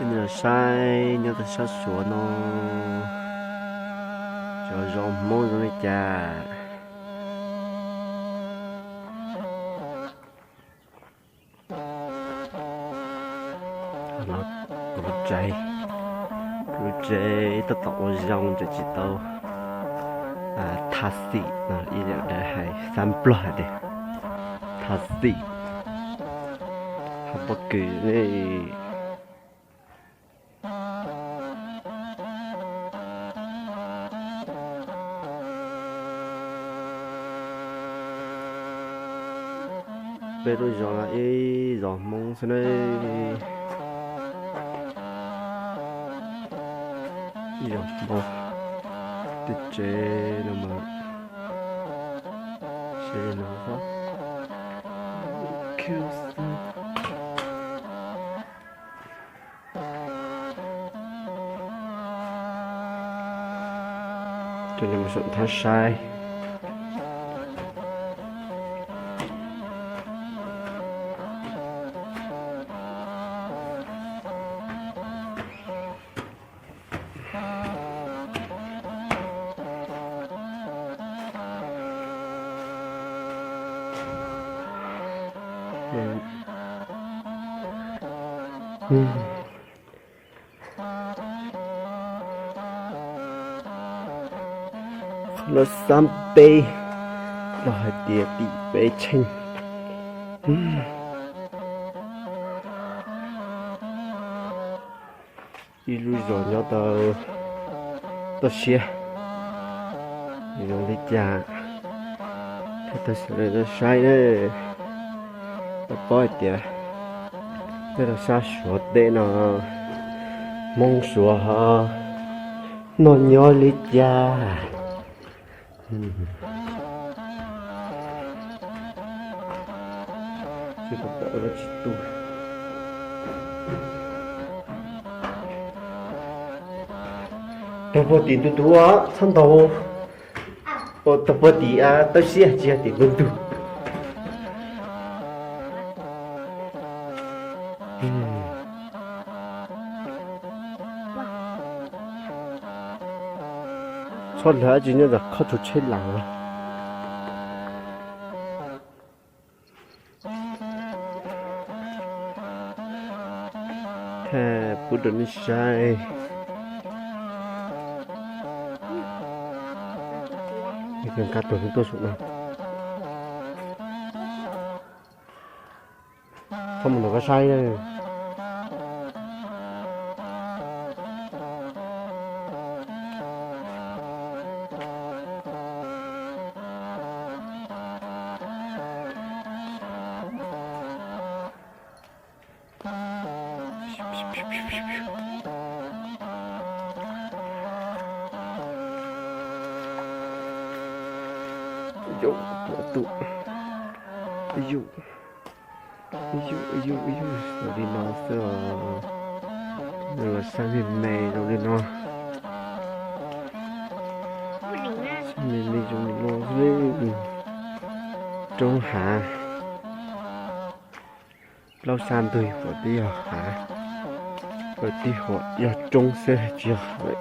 Coj nej los saib nyob rau sab Suav no, cov zos Hmoob zoo li cas. Lub tsev, lub tsev tab tom ua zoo ces tsis tau tha xim no, ib yam li hais xab nplog hais tias tha xim, hais pob kws ne. Peb lub zos no ib zos Hmoob xwb ne. Ib zos Hmoob, tej tsev no mas, tsev no xwb. Coj nej mus saum nthab saib. Qhov no xab peb, los hais tias tim peb tsheej. Ib lub zos nyob tau toj siab zoo li cas, thaij tau saib ne. Tau paub hais tias nyob rau sab Suav teb no, Hmoob Suav ho noj nyob li cas. Tsis pom, tsis tu. Tau puag tim ntug tus, txhob ntaus. Tau puag tim toj siab, tsis yog tim ntug ntug. Txhob lawv tsis nyob ntawm qhov tsuas tsheb las. Thaij pub rau nej saib. Nkag tus tuaj saum no. Txhob mus ntawm koj saib na. Yus, yus, yus, yus, yus, li no xwb os. Los saib me me zoo li no. Saib me me zoo li no xwb. Roob hav. Plaub sab ntug huam twb yog hav, tib huam yog roob xwb tsis yog hav lawm.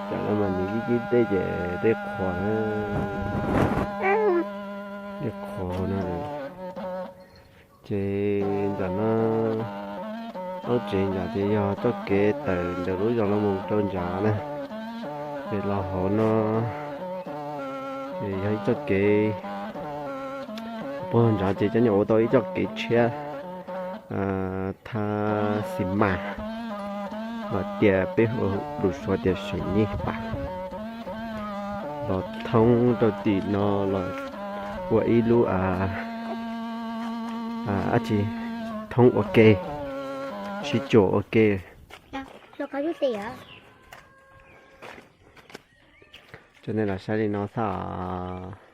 Tam no mas nws ib cib dej ces dej qhuav na, dej qhuav no. Ces ntawm no, lub tsev ntawm ces yog txoj kev tawm ntawm lub zos no mus rau ntawd na. Ces los hauv no ces yog ib txoj kev, puag ntawd ces cov nyuam ua tau ib txoj kev tshiab, tha xis mas, los tias peb hu lus Suav tias seem nyij pas, los thoob rau tim no los ua ib lub, dab tsi, thoob ua ke, sib tsuam ua ke. Coj nej los saib li no xwb os.